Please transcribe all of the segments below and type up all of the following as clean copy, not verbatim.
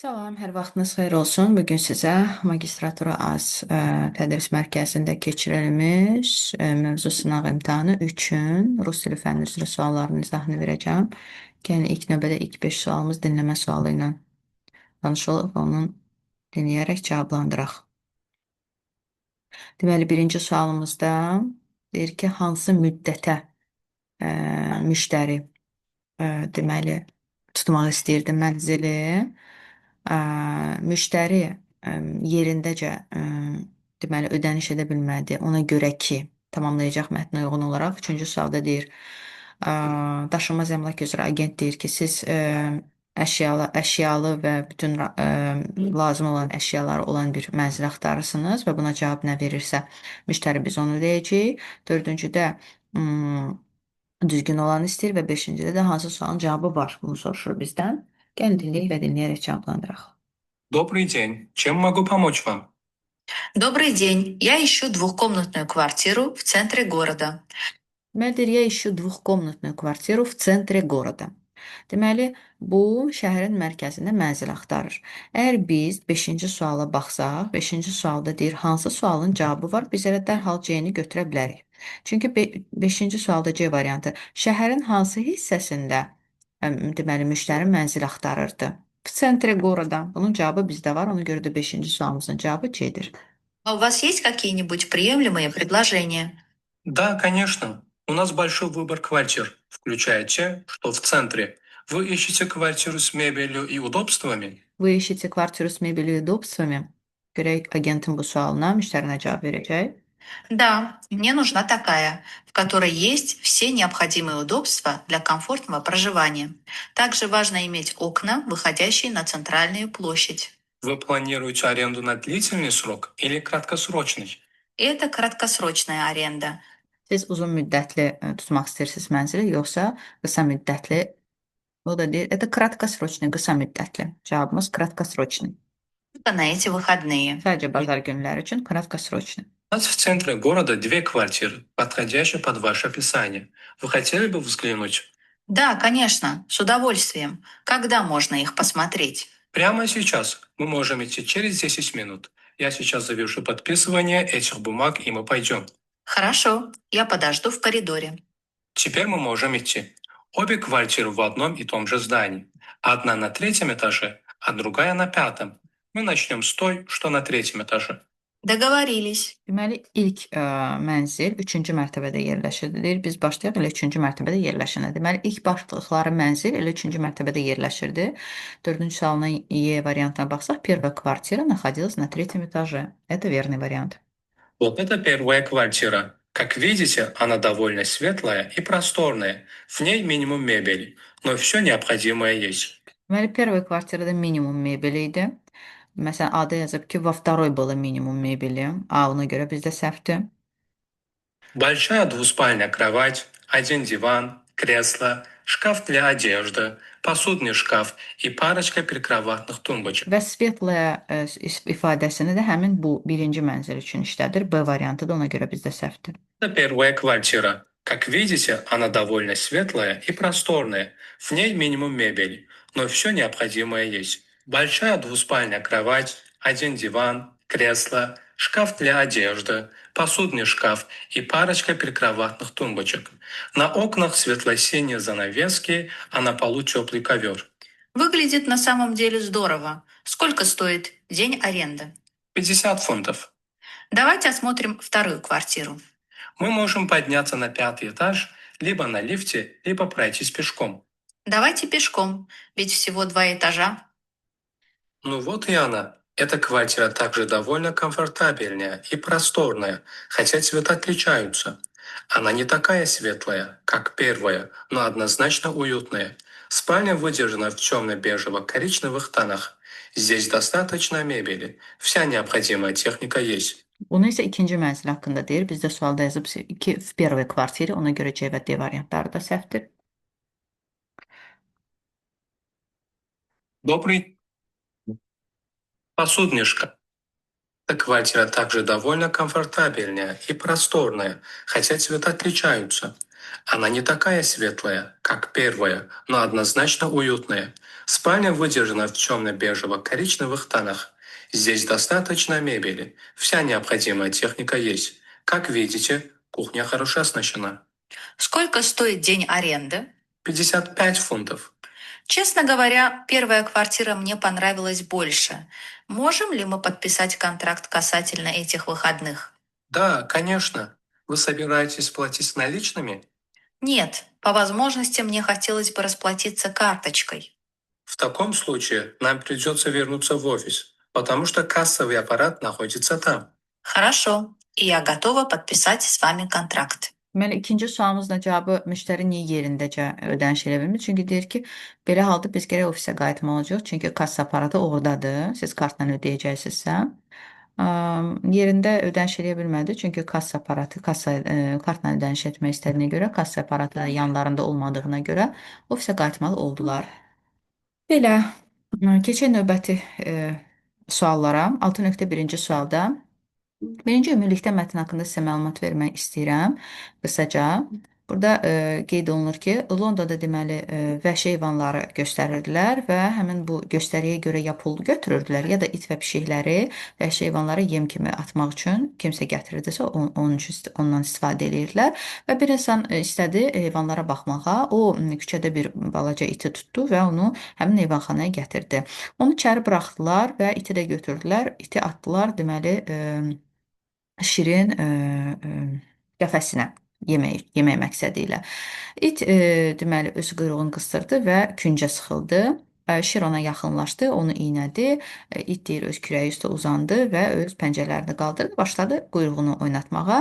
Salam, hər vaxtınız xeyir olsun. Bugün sizə Magistratura AZ tədris mərkəzində keçirilmiş mövzu sınaq imtahanı üçün rus dili fənni üzrə sualların izahını verəcəm. Gəlin ilk növbədə ilk 5 sualımız dinləmə sualı ilə tanış olub onun dinləyərək cavablandıraq. Deməli, birinci sualımızda deyir ki, hansı müddətə müştəri deməli tutmaq istəyirdi mənzili? Müştəri yerindəcə deməli ödəniş edə bilmədi. Ona görə ki, tamamlayacaq mətnə uyğun olaraq üçüncü sualda deyir, daşınmaz əmlak üzrə agent deyir ki, siz əşyalı və bütün lazım olan əşyaları olan bir mənzil axtarırsınız və buna cavab nə verirsə müştəri biz onu deyəcəyik. Dördüncüdə düzgün olanı istəyir və beşincidə də hansı sualın cavabı var, bunu soruşur bizdən. Gəlin dinləyək və dinləyərək cavablandıraq. Добрый день. Чем могу помочь вам? Добрый день. Я ищу двухкомнатную квартиру в центре города. Deməli, deyir, я ищу двухкомнатную квартиру в центре города. Deməli, bu şəhərin mərkəzində mənzil axtarır. Əgər biz 5-ci suala baxsaq, 5-ci sualda deyir, hansı sualın cavabı var, biz elə dərhal C-ni götürə bilərik. Çünki 5-ci sualda C variantı şəhərin hansı hissəsində deməli, müştəri mənzil axtarırdı? В центре города. Bunun cavabı bizdə var, ona görə də 5-ci sualımızın cavabı C-dir. А у вас есть какие-нибудь приемлемые предложения? Да, конечно. У нас большой выбор квартир, включая те, что в центре. Вы ищете квартиру с мебелью и удобствами? Вы ищете квартиру с мебелью и удобствами? Görək agentin bu sualına müştəri nə cavab verəcək? Да, мне нужна такая, в которой есть все необходимые удобства для комфортного проживания. Также важно иметь окна, выходящие на центральную площадь. Вы планируете аренду на длительный срок или краткосрочный? Это краткосрочная аренда. Siz uzun müddətli tutmaq istəyirsiniz mənzili, yoxsa qısa müddətli? O da deyir, это краткосрочный, qısa müddətli. Cavabımız краткосрочный. Только на эти выходные. Sadəcə bazar günləri üçün краткосрочный. У нас в центре города две квартиры, подходящие под ваше описание. Вы хотели бы взглянуть? Да, конечно, с удовольствием. Когда можно их посмотреть? Прямо сейчас. Мы можем идти через 10 минут. Я сейчас завершу подписывание этих бумаг, и мы пойдем. Хорошо, я подожду в коридоре. Теперь мы можем идти. Обе квартиры в одном и том же здании. Одна на третьем этаже, а другая на пятом. Мы начнем с той, что на третьем этаже. Договорились. Deməli, ilk mənzil 3-cü mərtəbədə yerləşirdi. Deyir, biz başlayaq elə 3-cü mərtəbədə yerləşənə. Deməli, ilk başladıqları mənzil elə 3-cü mərtəbədə yerləşirdi. Dördüncü sualına E variantına baxsaq, первая квартира находилась на третьем этаже. Это верный вариант. Вот это первая квартира. Как видите, она довольно светлая и просторная. В ней минимум мебели, но все необходимое есть. Deməli, первая квартирада minimum mebel idi. Məsələn, A-da yazıb ki, во второй было minimum mebeli. A ona görə bizdə səhvdir. Большая двуспальная кровать, один диван, кресло, шкаф для одежды, посудный шкаф и парочка прикроватных тумбочек. Və светлая ifadəsini də həmin bu birinci mənzil üçün işlədir. B variantı da ona görə bizdə səhvdir. Это первая квартира. Как видите, она довольно светлая и просторная. В ней минимум мебели, но все необходимое есть. Большая двуспальная кровать, один диван, кресло, шкаф для одежды, посудный шкаф и парочка прикроватных тумбочек. На окнах светло-синие занавески, а на полу теплый ковер. Выглядит на самом деле здорово. Сколько стоит день аренды? 50 фунтов. Давайте осмотрим вторую квартиру. Мы можем подняться на пятый этаж либо на лифте, либо пройтись пешком. Давайте пешком, ведь всего два этажа. Ну вот и она. Эта квартира также довольно комфортабельная и просторная, хотя цвета отличаются. Она не такая светлая, как первая, но однозначно уютная. Спальня выдержана в темно-бежево-коричневых тонах. Здесь достаточно мебели, вся необходимая техника есть. Bunu isə ikinci mənzil haqqında deyir. Bizdə sualda yazıb ki, в первой квартире, ona görə C və D variantları da səhvdir. Добрый посудный шкаф. Эта квартира также довольно комфортабельная и просторная, хотя цвета отличаются. Она не такая светлая, как первая, но однозначно уютная. Спальня выдержана в темно-бежево-коричневых тонах. Здесь достаточно мебели, вся необходимая техника есть. Как видите, кухня хорошо оснащена. Сколько стоит день аренды? 55 фунтов. Честно говоря, первая квартира мне понравилась больше. Можем ли мы подписать контракт касательно этих выходных? Да, конечно. Вы собираетесь платить наличными? Нет, по возможности мне хотелось бы расплатиться карточкой. В таком случае нам придется вернуться в офис, потому что кассовый аппарат находится там. Хорошо, и я готова подписать с вами контракт. Deməli, ikinci sualımızın cavabı müştəri niyə yerindəcə ödəniş eləyə bilmir? Çünki deyir ki, belə halda biz gərək ofisə qayıtmalı olacağıq. Çünki kassa aparatı oradadır. Siz kartla ödəyəcəksinizsə. Yerində ödəniş eləyə bilmədi. Çünki kassa aparatı, kartla ödəniş etmək istədiyinə görə, kassa aparatı da yanlarında olmadığına görə ofisə qayıtmalı oldular. Belə, keçək növbəti suallara. 6.1-ci sualda. Birinci ümumilikdə mətn haqqında sizə məlumat vermək istəyirəm qısaca. Burada qeyd olunur ki, Londonda deməli vəhşi heyvanları göstərirdilər və həmin bu göstəriyə görə ya pul götürürdülər, ya da it və pişikləri vəhşi heyvanlara yem kimi atmaq üçün kimsə gətirirdisə, onun üçün ondan istifadə edirdilər. Və bir insan istədi heyvanlara baxmağa. O küçədə bir balaca iti tutdu və onu həmin heyvanxanaya gətirdi. Onu içəri buraxdılar və iti də götürdülər. İti atdılar, deməli, şirin qəfəsinə yemək məqsədi ilə. İt deməli öz quyruğunu qıstırdı və küncə sıxıldı. Şir ona yaxınlaşdı, onu iynədi. İt deyir öz kürəyi üstə uzandı və öz pəncələrini qaldırdı, başladı quyruğunu oynatmağa.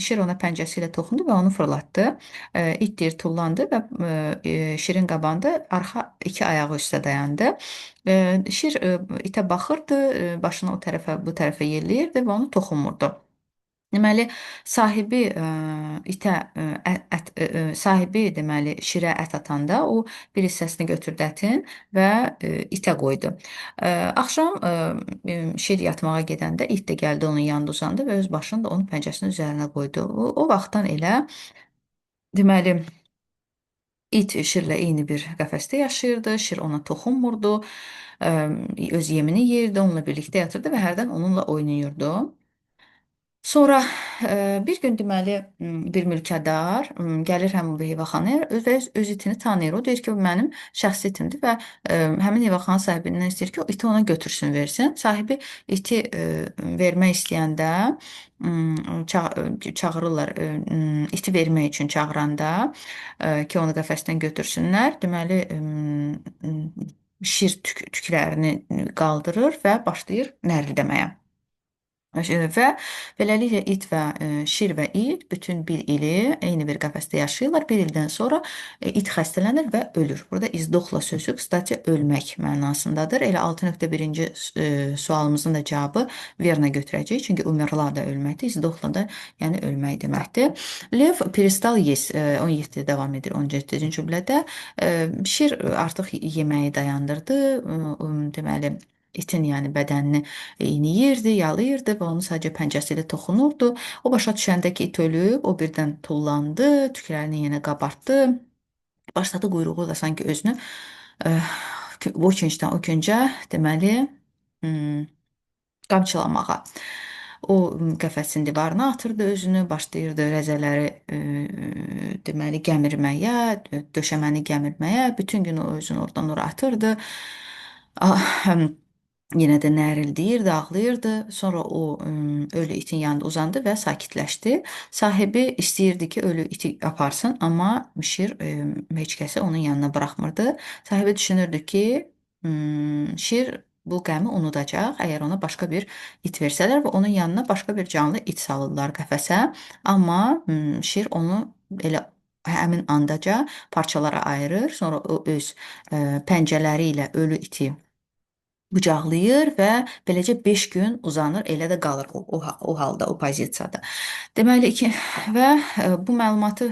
Şir ona pəncəsi ilə toxundu və onu fırlatdı. İt deyir tullandı və şirin qabağında arxa iki ayağı üstə dayandı. Şir itə baxırdı, başını o tərəfə, bu tərəfə yelləyirdi və onu toxunmurdu. Deməli, sahibi itə ət, sahibi deməli şirə ət atanda o bir hissəsini götürdü ətin və itə qoydu. Axşam şir yatmağa gedəndə it də gəldi onun yanında uzandı və öz başını da onun pəncəsinin üzərinə qoydu. O vaxtdan elə deməli İt şirlə eyni bir qəfəsdə yaşayırdı. Şir ona toxunmurdu. Öz yemini yeyirdi, onunla birlikdə yatırdı və hərdən onunla oynayırdı. Sonra bir gün deməli bir mülkədar gəlir həmin bu heyvanxanaya və öz itini tanıyır. O deyir ki, bu mənim şəxsi itimdir və həmin heyvanxana sahibindən istəyir ki, o iti ona götürsün, versin. Sahibi iti vermək istəyəndə çağırırlar, iti vermək üçün çağıranda ki, onu qəfəsdən götürsünlər. Deməli, şir tüklərini qaldırır və başlayır nərildəməyə. Və beləliklə it və şir və it bütün bir ili eyni bir qəfəsdə yaşayırlar. Bir ildən sonra it xəstələnir və ölür. Burada izdoxla sözü kstati ölmək mənasındadır. Elə 6.1-ci sualımızın da cavabı verna götürəcəyik. Çünki umirla da ölməkdir, izdoxla da yəni ölmək deməkdir. Lev peristal yes 17-də davam edir, 17-ci cümlədə. Şir artıq yeməyi dayandırdı. Deməli, itin yəni bədənini iyniyirdi, yalayırdı və onu sadəcə pəncəsi ilə toxunurdu. O başa düşəndə ki, it ölüb, o birdən tullandı, tüklərini yenə qabartdı. Başladı quyruğu da sanki özünü o küncdən o küncə, deməli, qamçılamağa. O qəfəsin divarına atırdı özünü, başlayırdı rəzələri deməli gəmirməyə, döşəməni gəmirməyə. Bütün gün o özünü oradan ora atırdı. Yenə də nərildəyirdi, ağlayırdı. Sonra o ölü itin yanında uzandı və sakitləşdi. Sahibi istəyirdi ki, ölü iti aparsın, amma şir heç kəsi onun yanına buraxmırdı. Sahibi düşünürdü ki, şir bu qəmi unudacaq, əgər ona başqa bir it versələr və onun yanına başqa bir canlı it salırlar qəfəsə. Amma şir onu elə həmin andaca parçalara ayırır. Sonra o öz pəncələri ilə ölü iti qucaqlayır və beləcə 5 gün uzanır, elə də qalır o halda, o pozisiyada. Deməli, iki, və bu məlumatı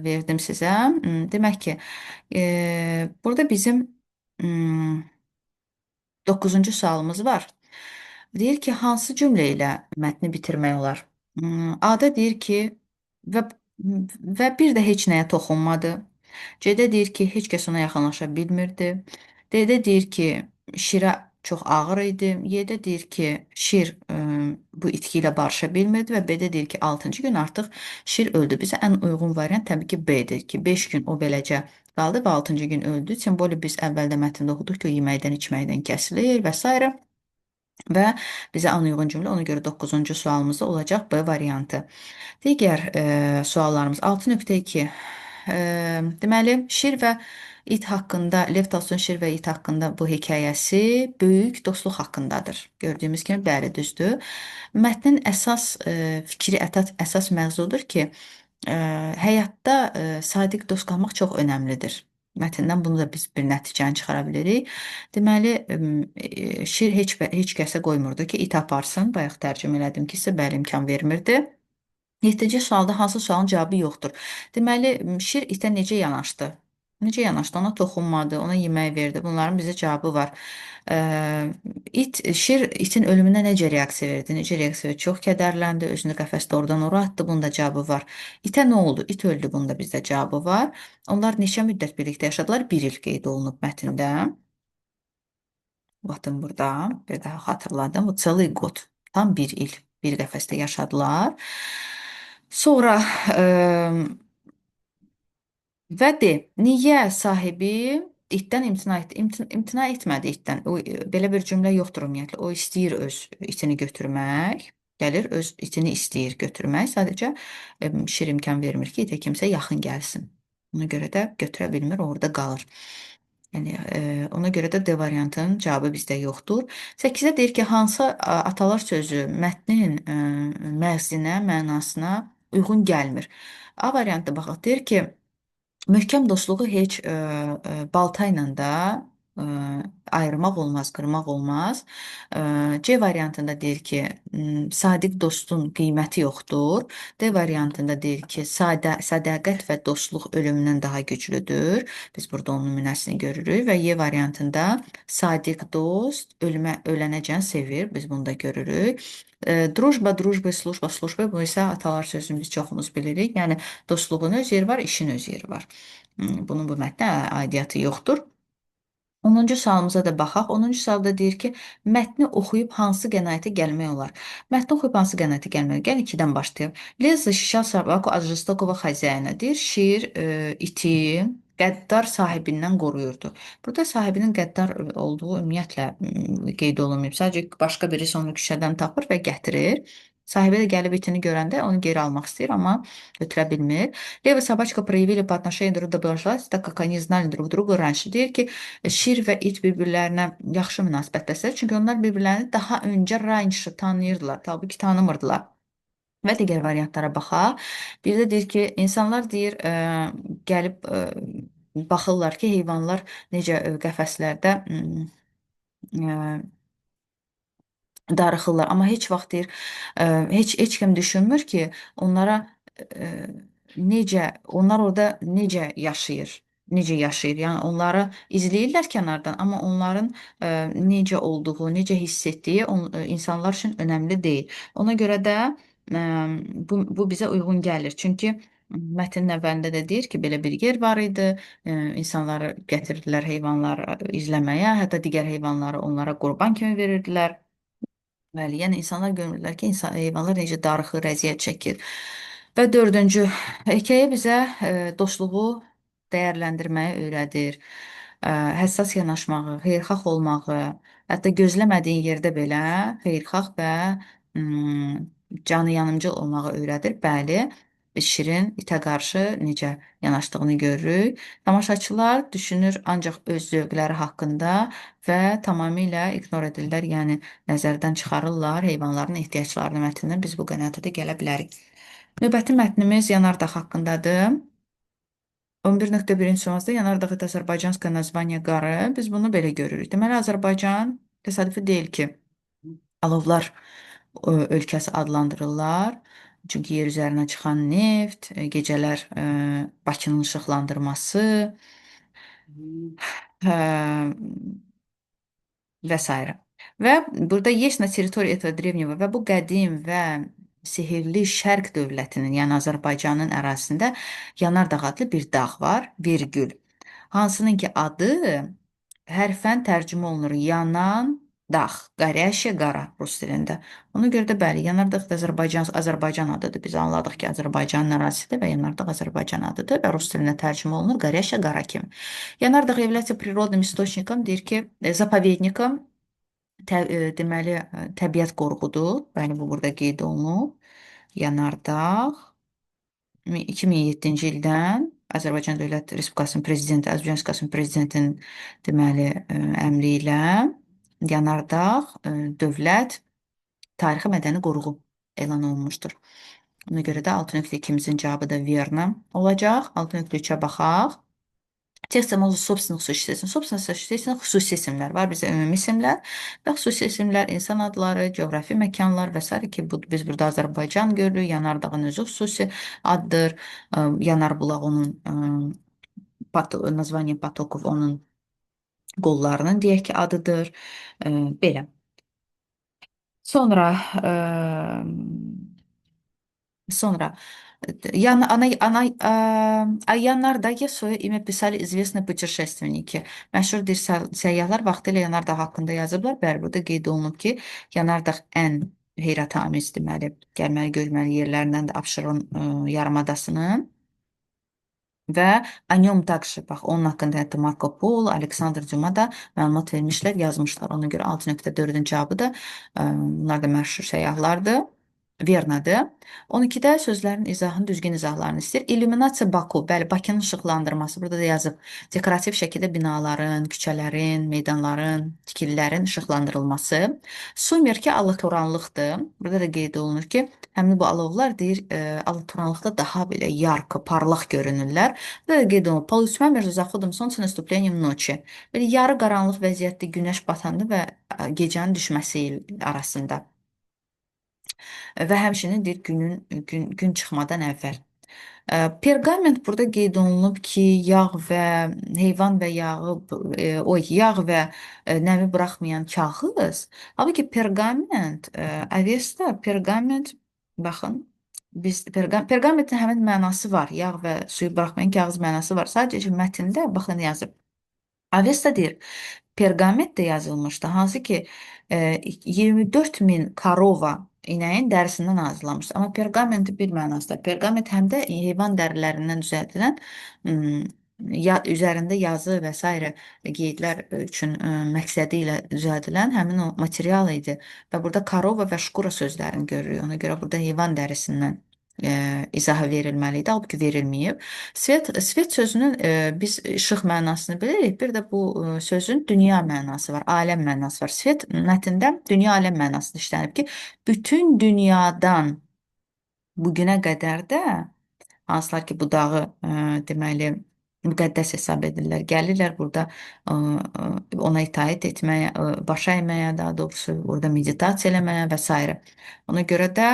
verdim sizə. Demək ki, burada bizim 9-cu sualımız var. Deyir ki, hansı cümlə ilə mətni bitirmək olar? A-da deyir ki, və Və bir də heç nəyə toxunmadı. C-də deyir ki, heç kəs ona yaxınlaşa bilmirdi. D-də deyir ki, şirə çox ağır idi. Y-də deyir ki, şir bu itki ilə barışa bilmirdi və B-də deyir ki, 6-cı gün artıq şir öldü. Bizə ən uyğun variant təbii ki, B-dir ki, 5 gün o beləcə qaldı və 6-cı gün öldü. Simvoli biz əvvəldə mətndə oxuduq ki, o yeməkdən, içməkdən kəsilir və s. Və bizə ən uyğun cümlə, ona görə 9-cu sualımızda olacaq B variantı. Digər suallarımız 6.2. Deməli, şir və it haqqında, Lev Tolstoyun şir və it haqqında bu hekayəsi böyük dostluq haqqındadır. Gördüyümüz kimi, bəli, düzdür. Mətnin əsas fikri, əsas məvzudur ki, həyatda sadiq dost qalmaq çox önəmlidir. Mətndən bunu da biz bir nəticəni çıxara bilirik. Deməli, şir heç kəsə qoymurdu ki, it aparsın. Bayaq tərcümə elədim ki, sizə bəli imkan vermirdi. 7-ci sualda hansı sualın cavabı yoxdur? Deməli, şir itə necə yanaşdı? Necə yanaşdı? Ona toxunmadı, ona yemək verdi. Bunların bizə cavabı var. Şir itin ölümünə necə reaksiya verdi? Necə reaksiya verdi? Çox kədərləndi, özünü qəfəsdə oradan ora atdı. Bunun da cavabı var. İtə nə oldu? İt öldü. Bunun da bizdə cavabı var. Onlar neçə müddət birlikdə yaşadılar? Bir il qeyd olunub mətndə. Baxın burada, bir daha xatırladım. Bu целый год. Tam bir il bir qəfəsdə yaşadılar. Sonra və D. Niyə sahibi itdən imtina etdi? İmtina etmədi itdən. O, belə bir cümlə yoxdur ümumiyyətlə. O istəyir öz itini götürmək. Gəlir öz itini istəyir götürmək. Sadəcə şir imkan vermir ki, itə kimsə yaxın gəlsin. Ona görə də götürə bilmir, orada qalır. Yəni ona görə də D variantının cavabı bizdə yoxdur. 8-də deyir ki, hansı atalar sözü mətnin məğzinə, mənasına uyğun gəlmir. A variantı baxaq, deyir ki, möhkəm dostluğu heç balta ilə də ayırmaq olmaz, qırmaq olmaz. C variantında deyir ki, sadiq dostun qiyməti yoxdur. D variantında deyir ki, sədaqət və dostluq ölümdən daha güclüdür. Biz burada onun nümunəsini görürük və Y variantında sadiq dost ölənəcən sevir. Biz bunu da görürük. Družba, družba, служба, служба. Bu isə atalar sözünü biz çoxumuz bilirik. Yəni dostluğun öz yeri var, işin öz yeri var. Bunun bu mətnə aidiyyatı yoxdur. 10-cu sualımıza da baxaq. 10-cu sualda deyir ki, mətni oxuyub hansı qənaətə gəlmək olar? Mətni oxuyub hansı qənaətə gəlmək olar? Gəlin 2-dən başlayaq. Лев защищал собаку от жестокого хозяина. Deyir, şir iti qəddar sahibindən qoruyurdu. Burada sahibinin qəddar olduğu ümumiyyətlə qeyd olunmayıb. Sadəcə başqa birisi onu küçədən tapır və gətirir. Sahibi də gəlib itini görəndə onu geri almaq istəyir, amma götürə bilmir. Лев и собачка проявили по отношению друг к другу доброжелательность, так как они знали друг друга раньше. Deyir ki, şir və it bir-birlərinə yaxşı münasibət bəsləyir. Çünki onlar bir-birlərini daha öncə раньше tanıyırdılar. Halbuki ki, tanımırdılar. Və digər variantlara baxaq. Bir də deyir ki, insanlar deyir, gəlib baxırlar ki, heyvanlar necə qəfəslərdə darıxırlar. Amma heç vaxt deyir, heç kim düşünmür ki, onlara necə, onlar orada necə yaşayır. Necə yaşayır? Yəni onları izləyirlər kənardan, amma onların necə olduğu, necə hiss etdiyi insanlar üçün önəmli deyil. Ona görə də bu bizə uyğun gəlir. Çünki mətnin əvvəlində də deyir ki, belə bir yer var idi. İnsanları gətirdilər heyvanları izləməyə, hətta digər heyvanları onlara qurban kimi verirdilər. Bəli, yəni insanlar görmürlər ki, heyvanlar necə darıxır, əziyyət çəkir. Və dördüncü, hekayə bizə dostluğu dəyərləndirməyi öyrədir. Həssas yanaşmağı, xeyirxah olmağı, hətta gözləmədiyin yerdə belə xeyirxah və canı yanımcıl olmağı öyrədir. Bəli, biz şirin itə qarşı necə yanaşdığını görürük. Tamaşaçılar düşünür ancaq öz zövqləri haqqında və tamamilə ignor edirlər, yəni nəzərdən çıxarırlar heyvanların ehtiyaclarını mətnindən biz bu qənaətə də gələ bilərik. Növbəti mətnimiz yanardağ haqqındadır. 11.1-ci sualımızda yanardağ это азербайджанское название горы. Biz bunu belə görürük. Deməli, Azərbaycan təsadüfi deyil ki, alovlar ölkəsi adlandırırlar. Çünki yer üzərinə çıxan neft, gecələr Bakının işıqlandırması və s. Və burada есть на территории этого древнего və bu qədim və Sehirli Şərq dövlətinin, yəni Azərbaycanın ərazisində Yanardağ adlı bir dağ var, virgül. Hansının ki adı hərfən tərcümə olunur. Yanan dağ, Qaryaşya qara rus dilində. Ona görə də bəli, Yanardağ da Azərbaycan adıdır. Biz anladıq ki, Azərbaycanın ərazisidir və Yanardağ Azərbaycan adıdır və rus dilinə tərcümə olunur Qaryaşya qara kimi. Yanardağ является природным источником, deyir ki, заповедником, deməli, təbiət qoruğudur. Bəli, bu burada qeyd olunub. Yanardağ 2007-ci ildən Azərbaycan Dövlət Respublikasının prezidenti, Azərbaycan Respublikasının prezidentinin deməli, əmri ilə Yanardağ dövlət tarixi mədəni qoruğu elan olunmuşdur. Ona görə də 6.2-mizin cavabı da verna olacaq. 6.3-ə baxaq. Текст mövzu собственных существительных. Собственных существительных xüsusi isimlər var. Bizə ümumi isimlər və xüsusi isimlər, insan adları, coğrafi məkanlar və sairə ki, bu, biz burada Azərbaycan görürük. Yanardağın özü xüsusi addır. Yanarbulaq onun название потоков onun qollarının deyək ki, adıdır. Belə. Sonra sonra я, она, она, о Yanardağa свое имя писали известные путешественники. Məşhur bir səyyahlar vaxtilə Yanardağ haqqında yazıblar. Bəli, burada qeyd olunub ki, Yanardağ ən heyrətamiz deməli, gəlməli görməli yerlərindən də Abşeron yarımadasının. Və о нем также, bax, onun haqqında hətta Marco Polo, Aleksandr Cuma da məlumat vermişlər, yazmışlar. Ona görə 6.4-ün cavabı da, bunlar da məşhur səyyahlardır. Vernadır. 12-də sözlərin izahını, düzgün izahlarını istəyir. İllüminasiya Baku, bəli, Bakının işıqlandırması. Burada da yazıb. Dekorativ şəkildə binaların, küçələrin, meydanların, tikililərin işıqlandırılması. Sumerki alatoranlıqdır. Burada da qeyd olunur ki, həmin bu alovlar deyir, alatoranlıqda daha belə yarkı, parlaq görünürlər. Burada da qeyd olunur. Полутьма между заходом солнца и наступлением ночи. Belə yarı qaranlıq vəziyyətdə günəş batanda və gecənin düşməsi arasında. Və həmçinin deyir gün çıxmadan əvvəl. Perqament burada qeyd olunub ki, yağ və heyvan və yağı, o yağ və nəmi buraxmayan kağız. Halbuki perqament, Avesta perqament, baxın, biz perqamentin həmin mənası var. Yağ və suyu buraxmayan kağız mənası var. Sadəcə mətndə baxın yazıb. Avesta deyir, perqament də yazılmışdı. Hansı ki 24 min karova inəyin dərisindən hazırlanmışdı. Amma perqamenti bir mənasında. Perqament həm də heyvan dərilərindən düzəldilən ya, üzərində yazı və sairə qeydlər üçün məqsədi ilə düzəldilən həmin o material idi. Və burada karova və şkura sözlərini görürük. Ona görə burada heyvan dərisindən izahı verilməli idi. Halbuki verilməyib. Svet sözünün biz işıq mənasını bilirik. Bir də bu sözün dünya mənası var, aləm mənası var. Svet mətndə dünya aləm mənasında işlənib ki, bütün dünyadan bugünə qədər də hansılar ki bu dağı deməli müqəddəs hesab edirlər. Gəlirlər burada ona itaət etməyə, başa əyməyə, daha doğrusu burada meditasiya eləməyə və s. Ona görə də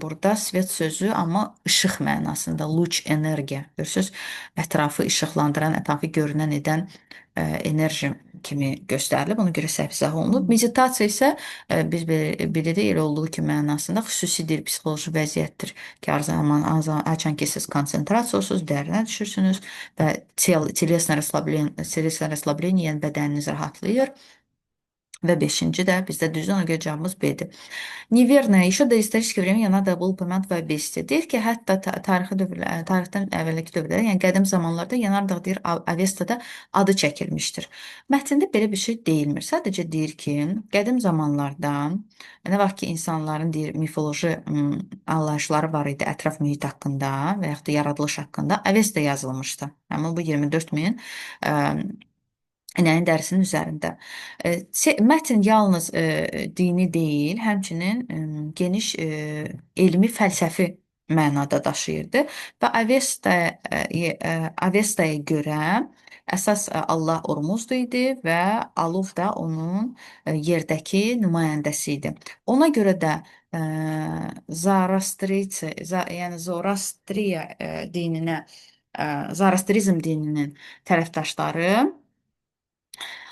burada svet sözü amma işıq mənasında, luç energiya. Görürsüz, ətrafı işıqlandıran, ətrafı görünən edən enerji kimi göstərilib. Ona görə səhv izah olunub. Meditasiya isə biz bilirik elə olduğu kimi mənasında xüsusi bir psixoloji vəziyyətdir ki, hər zaman haçan ki siz konsentrasiya olursunuz, dərinə düşürsünüz və telesное расслабление, yəni bədəniniz rahatlayır. Və beşinci də bizdə düzdür, ona görə cavabımız B-dir. Неверно. Еще до исторического времени Yanardağ был упомянут в Avesta. Deyir ki, hətta tarixi dövrlər, tarixdən əvvəlki dövrlərdə, yəni qədim zamanlarda Yanardağ deyir Avestada adı çəkilmişdir. Mətndə belə bir şey deyilmir. Sadəcə deyir ki, qədim zamanlarda nə vaxt ki insanların deyir mifoloji anlayışları var idi ətraf mühit haqqında və yaxud da yaradılış haqqında Avesta yazılmışdı. Həmin bu 24 min inəyin dərisinin üzərində. Mətn yalnız dini deyil, həmçinin geniş elmi fəlsəfi mənada daşıyırdı və Avestaya görə əsas Allah Ormuzd idi və Alov da onun yerdəki nümayəndəsi idi. Ona görə də Zoroastriya, yəni Zoroastriya dininə, Zoroastrizm dininin tərəfdaşları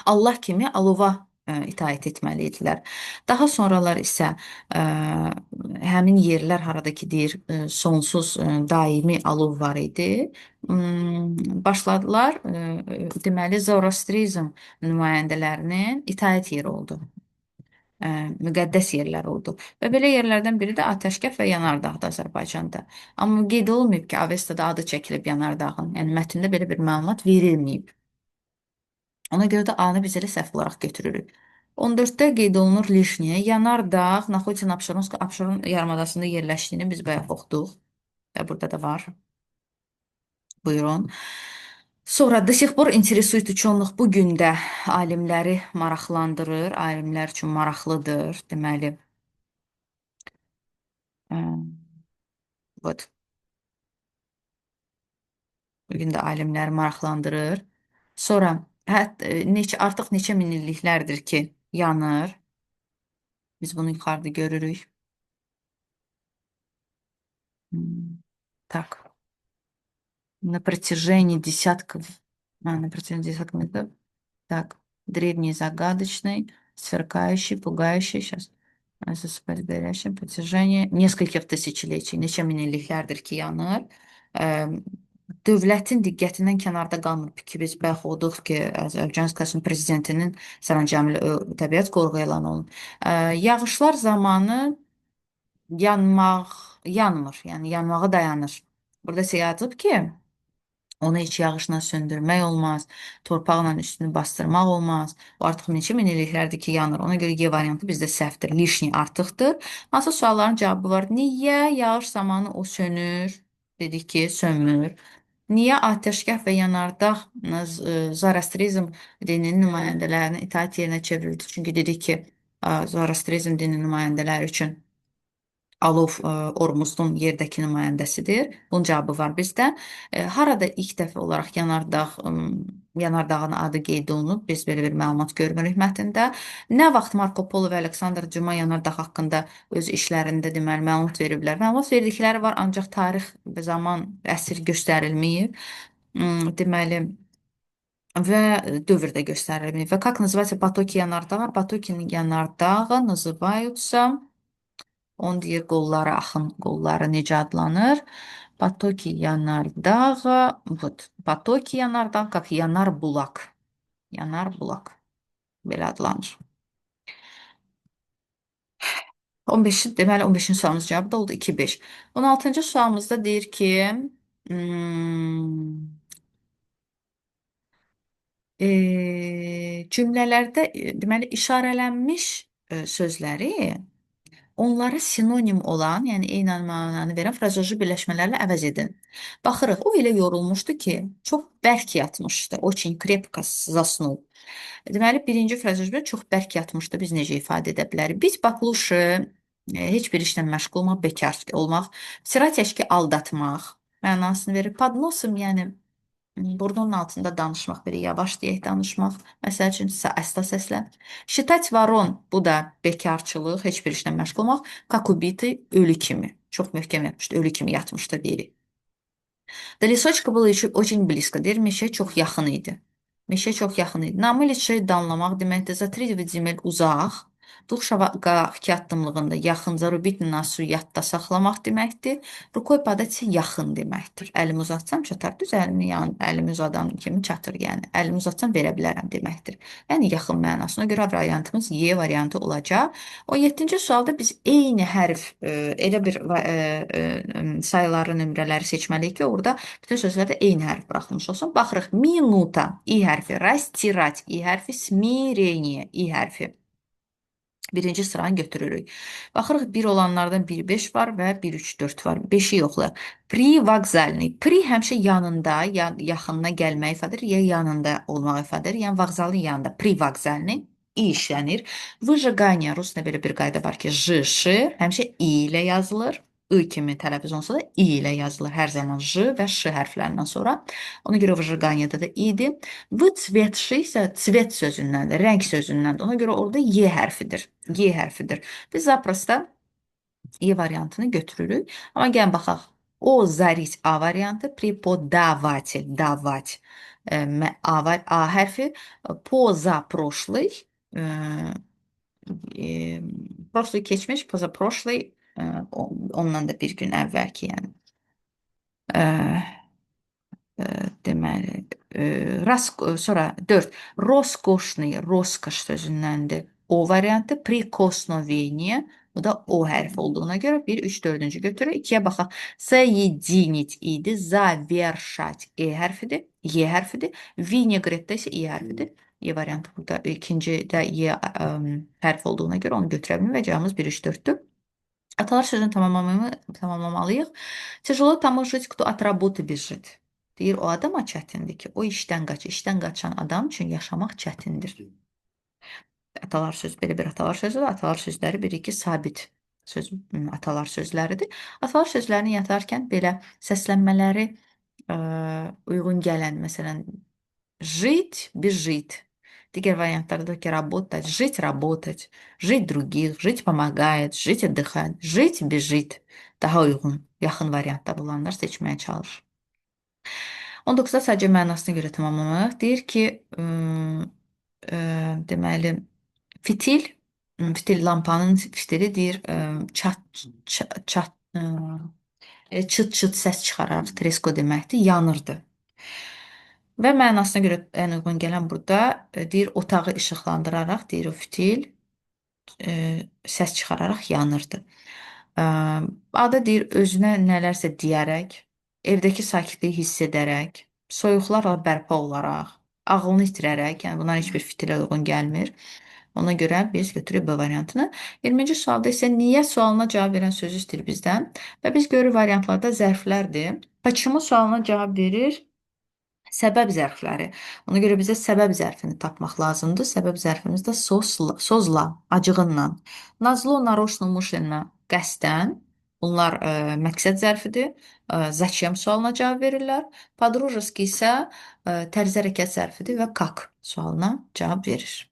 Allah kimi alova itaət etməli idilər. Daha sonralar isə həmin yerlər harada ki deyir sonsuz daimi alov var idi. Başladılar deməli Zoroastrizm nümayəndələrinin itaət yeri oldu. Müqəddəs yerlər oldu. Və belə yerlərdən biri də Atəşgah və Yanardağdır Azərbaycanda. Amma qeyd olunmayıb ki, Avestada adı çəkilib Yanardağın. Yəni mətndə belə bir məlumat verilməyib. Ona görə də A-nı biz elə səhv olaraq götürürük. 14-də qeyd olunur lişniyə. Yanardağ находится на Abşeronsk Abşeron yarımadasında yerləşdiyini biz bayaq oxuduq. Və burada da var. Buyurun. Sonra до сих пор интересует ученых bu gün də alimləri maraqlandırır, alimlər üçün maraqlıdır. Deməli, вот. Bu gün də alimləri maraqlandırır. Sonra hətta neçə artıq neçə min illiklərdir ki, yanır. Biz bunu yuxarıda görürük. Так. На протяжении десятков, на протяжении десятков метров. Так, древний, загадочный, сверкающий, пугающий. Сейчас засыпать горящим протяжении нескольких тысячелетий. Neçə min illiklərdir ki, yanır. Dövlətin diqqətindən kənarda qalmır ki, biz bayaq oxuduq ki, Azərbaycan Respublikasının prezidentinin sərəncamı ilə təbiət qoruğu elan olunub. Yağışlar zamanı yanmaq, yanmır, yəni yanmağı dayanır. Burada isə yazıb ki, onu heç yağışla söndürmək olmaz, torpaqla üstünü bastırmaq olmaz. O artıq neçə min illiklərdir ki, yanır. Ona görə G variantı bizdə səhvdir. Lişni artıqdır. Hansı sualların cavabı var? Niyə yağış zamanı o sönür? Dedik ki, sönmür. Niyə atəşgah və yanardağ Zoroastrizm dininin nümayəndələrinin itaət yerinə çevrildi? Çünki dedik ki, Zoroastrizm dininin nümayəndələri üçün alov Ormuzdun yerdəki nümayəndəsidir. Bunun cavabı var bizdə. Harada ilk dəfə olaraq yanardağın adı qeyd olunub? Biz belə bir məlumat görmürük mətndə. Nə vaxt Marko Polo və Aleksandr Cuma yanardağ haqqında öz işlərində deməli məlumat veriblər? Məlumat verdikləri var, ancaq tarix və zaman, əsr göstərilməyib. Deməli və dövr də göstərilməyib. Və как называется потоки yanardağı? Потоки yanardağı называются. Onu deyir qolları, axın qolları necə adlanır? Потоки yanardağı, вот, потоки yanardağı, как yanar bulak. Yanar bulak. Belə adlanır. 15, deməli 15-ci sualımız cavabı da oldu 2-5. 16-cı sualımızda deyir ki, cümlələrdə deməli işarələnmiş sözləri onlara sinonim olan, yəni eyni mənanı verən frazeoloji birləşmələrlə əvəz edin. Baxırıq, o elə yorulmuşdu ki, çox bərk yatmışdı. Очень крепко заснул. Deməli, birinci frazeoloji birləşmə çox bərk yatmışdı. Biz necə ifadə edə bilərik? Biz bakluşı, heç bir işlə məşğul olmaq, bekar olmaq, siratiyaşki aldatmaq mənasını verir. Под носом, yəni burnunun altında danışmaq, belə yavaş deyək danışmaq. Məsəl üçün, əsta səslə. Считать ворон, bu da bekarçılıq, heç bir işlə məşğul olmaq. Как убитый, ölü kimi. Çox möhkəm yatmışdı, ölü kimi yatmışdı deyirik. До лесочка было еще очень близко. Deyir, meşə çox yaxın idi. Meşə çox yaxın idi. Namılı şey danlamaq deməkdir. За тридевять земель uzaq. Двух шагах iki addımlığında yaxın, зарубить на носу yadda saxlamaq deməkdir. Рукой подать isə yaxın deməkdir. Əlimi uzatsam çatar. Düz əlimi, yan, əlimi uzadan kimi çatır. Yəni əlimi uzatsam verə bilərəm deməkdir. Yəni yaxın mənasına görə variantımız Y variantı olacaq. 17-ci sualda biz eyni hərf, elə bir sayıları, nömrələri seçməliyik ki, orada bütün sözlərdə eyni hərf buraxılmış olsun. Baxırıq, minuta, i hərfi, rastирать, i hərfi, смирение, i hərfi. Birinci sıranı götürürük. Baxırıq, 1 olanlardan 1, 5 var və 1, 3, 4 var. 5-i yoxlayaq. Privokzalny. Pri həmişə yanında, yaxınına gəlməyi ifadə edir, ya yanında olmağı ifadə edir. Yəni vağzalın yanında. Privokzalny. İ işlənir. Выжигание. Rusda belə bir qayda var ki, j, ş həmişə i ilə yazılır. I kimi tələffüz olsa da i ilə yazılır. Hər zaman j və ş hərflərindən sonra. Ona görə выжиганиеdə də i-dir. Выцветший isə цвет sözündəndir, rəng sözündəndir. Ona görə orada y hərfidir. Y hərfidir. Biz zaprosta Y variantını götürürük. Amma gəlin baxaq. Озарить A variantı, преподаватель, давать A, var, A hərfi, позапрошлый, E, Прошлый keçmiş, позапрошлый ondan da bir gün əvvəlki, yəni. E, Deməli, sonra 4. Роскошный, роскошь sözündəndir. O variantı прикосновение. Bu da O hərfi olduğuna görə 1, 3, 4-cü götürür. 2-yə baxaq. Соединить idi. Завершать E hərfidir. Y hərfidir. Vinegretdə isə İ hərfidir. Y variantı burada ikincidə Y hərfi olduğuna görə onu götürə bilmirik və cavabımız 1, 3, 4-dür. Atalar sözünü tamamlamalıyıq. Тяжело тому жить, кто от работы бежит. Deyir, o adama çətindir ki, o işdən qaç. İşdən qaçan adam üçün yaşamaq çətindir. Atalar sözü, belə bir atalar sözü var. Atalar sözləri 1-2 sabit söz, atalar sözləridir. Atalar sözlərini yatarkən belə səslənmələri uyğun gələn, məsələn, жить, бежит. Digər variantlarda ki, работать, жить, работать, жить других, жить помогает, жить отдыхает, жить, бежит. Daha uyğun, yaxın variantlar olanlar seçməyə çalışır. 19-da sadəcə mənasına görə tamamlamaq. Deyir ki, deməli, fitil, fitil lampanın fitili deyir, çat, çat, çat, çıt çıt səs çıxararaq, tresko deməkdir, yanırdı. Və mənasına görə ən uyğun gələn burada deyir, otağı işıqlandıraraq, deyir o fitil səs çıxararaq yanırdı. Ada deyir, özünə nələrsə deyərək, evdəki sakitliyi hiss edərək, soyuqlarla bərpa olaraq, ağlını itirərək, yəni bunların heç bir fitilə uyğun gəlmir. Ona görə biz götürürük B variantını. 20-ci sualda isə niyə sualına cavab verən sözü istəyir bizdən. Və biz görürük variantlarda zərflərdir. Почему sualına cavab verir? Səbəb zərfləri. Ona görə bizə səbəb zərfini tapmaq lazımdır. Səbəb zərfimiz də sozla, sozla, acığınla. Назло, нарочно, умышленно, qəsdən. Bunlar məqsəd zərfidir. Зачем sualına cavab verirlər. По-дружески isə tərzi hərəkət zərfidir və как sualına cavab verir.